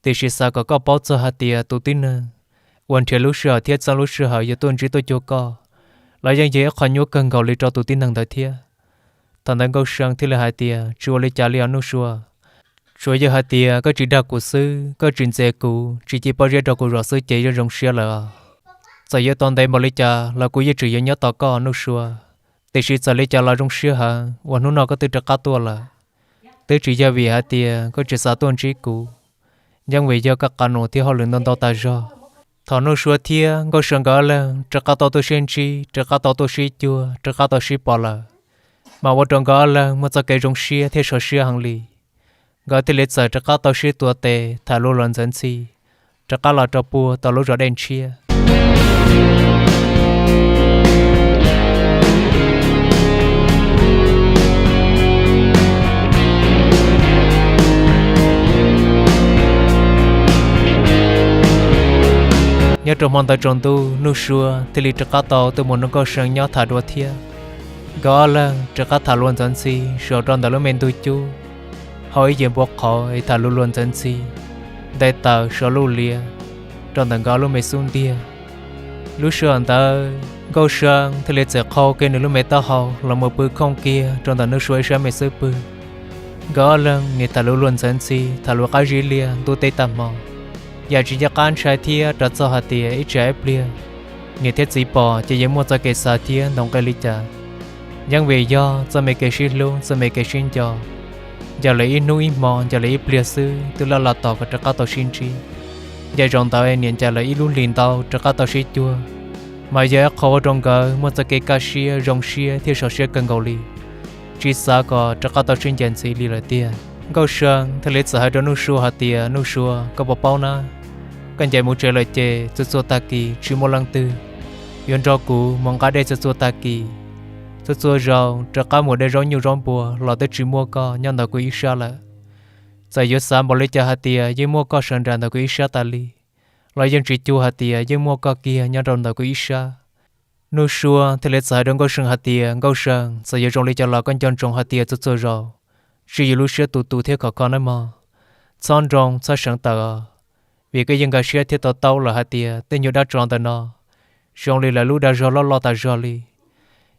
Tiam sis xav kom koj paub txog hais tias tus tib neeg uas nrhiav lub sij hawm thiab txeeb lub sij hawm yuav tuaj ntsib tuaj cuag koj los yeej yog ib qho nyuaj kawg nkaus li rau tus tib neeg ntawd thiab. Thaum ntawd Nkauj See thiaj li hais tias, Tsis ua li cas li os Nuj Sua, tsuas yog hais tias koj tsis dag kuv xwb, koj tsis ntxias kuv, tsis cia pob zeb rau kuv zov xwb ces yeej zoo siab lawm. Txawm yuav tau ntev npaum li cas los kuv yeej tseem yuav nyob tos koj Nuj Sua. Tiam sis txawm li cas los zoo siab heev uas hnub no koj twb rov qab tuaj lawm. Twb tsis yog vim hais tias koj tsis xav tuaj ntsib kuv, yeej vim yog koj qab num thiab hauj lwm ntau ntau tas zog. Thaum Nuj Sua thiab Nkauj See nkawd ob leeg rov qab tau tuaj sib ntsib, rov qab tau tuaj sib cuag, rov qab tau sib pom lawm, mas ua rau nkawd ob leeg muaj txoj kev zoo siab thiab sov siab heev li. Nkawd thiaj li txawm rov qab tau sib tuav tes tham lus luag ntxeev ntxhi, rov qab los rau puag tom lub zos Dej Ntshiab. Nyob rau hmo ntawd tsaus ntuj Nuj Sua thiaj li rov qab tau tuaj mus nrog Nkauj See nyob tham dua thiab. Nkawd ob leeg rov qab tham luag ntxeev ntxhi saum rau ntawm lub me ntug cub, hau ib yias npua qhauv es tham lus luag ntxeev ntxhi, nte taws so luj lias rau ntawm nkawd lub me xub ntiag. Lub sij hawm ntawd Nkauj See thiaj li txawm qhau kiag nws lub me taub hau los mus pw khooj kiag rau ntawm Nuj Sua ib sab me xub pwg. Nkawd ob leeg nim tham lus luag ntxeev ntxhi tham lus qab zib liag ntuj teb tag hmo, yam tsis nco qab ntshai thiab rov txog hais tias ib tsam ib pliag niam thiab txiv pom ces yuav muaj txoj kev xav thiab ntaus nqi li cas. Yeej vim yog txoj me kev sib hlub txoj me kev sib nco, ncaim lawm ib hnub ib hmo ncaim lawm ib pliag xwb twb laj los tos kom rov qab tau sib ntsib. Ncaim zaum ntawd niam ncaim lawm ib lub hlis ntau rov qab tau sib cuag, mas yog ib qho ua rau nkawd muaj txoj kev kaj siab zoo siab thiab sov siab kawg nkaus li, tsis xav kom rov qab tau sib ncaim ntxiv li lawm tiag. Nkauj See thiaj li txawm hais rau Nuj Sua hais tias, Nuj Sua, koj puas paub na, koj ncaim mus tsev lawm ces txhua txhua tag kis tsis muaj leej twg yuav nrog kuv mus nqa dej txhua txhua tag kis. Txhua txhua zaus rov qab mus de zaub nyuj zaub npua los twb tsis muaj koj nyob ntawm kuv ib sab lawm. Txawm yuav xav npaum li cas hais tias yeej muaj koj sawv nraim ntawm kuv ib sab tas li, los yeej tsis cuag hais tias yeej muaj koj kiag nyob rau ntawm kuv ib sab. Nuj Sua thiaj li txawm hais rau Nkauj See hais tias, Nkauj See, txawm yuav zoo li cas los koj nco ntsoov hais tias txhua txhua zaus tsis yus lub siab tus tus thiab khov kho nawb mog. Txhob nroo txhob seev tawm os, vim koj yeej nkag siab thiab to taub lawm hais tias tej nyuag dab tsov ntawm no zoo li lawv lub dag zog loj loj tas zog li.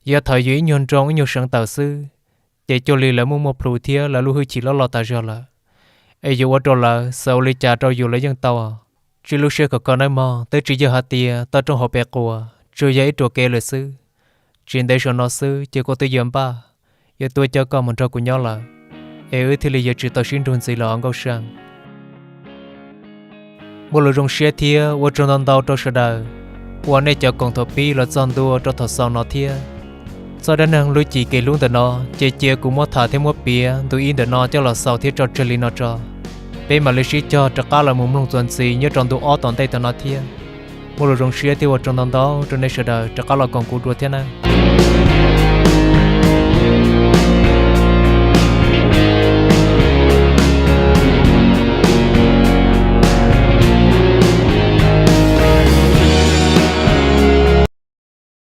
Yog thaum yus ib nyuag nroo ib nyuag seev tawm xwb, ces cuag li lawv muaj muaj plhus thiab lawv lub hwj chim loj loj tas zog lawm. Es yuav ua rau lawv xav ua li cas rau yus lawv yeej tau. Tsij lub siab khov kho nawb mog, twb tsis yog hais tias toj roob hauv pes quas, tsuas yog ib ruam kev lawm xwb. Tsis ntev saum no xwb ces kuv twb yuav npaj, yuav tuaj coj koj mus nrog kuv nyob lawm, es wb thiaj li yuav tsis tau sib nrug ntxiv lawm os Nkauj Seej. Muaj lus zoo siab thiab ua tsaug ntau ntau rau sawv daws uas nej cov koom thaum pib los txog ntua rau thaum xaus no thiab. Txoj dab neeg Lub Cim Kev Hlub ntawm no ces cia kuv muab tham thiab muab piav ntu ib ntawm no coj los xaus thiab tso tseg li no tso. Peb mam li sib cog rov qab los mus mloog txuas ntxiv nyob rau ntu ob tom ntej tom no thiab. Muaj lus zoo siab thiab ua tsaug ntau ntau rau nej sawv daws rov qab los koom kuv dua thiab nawb.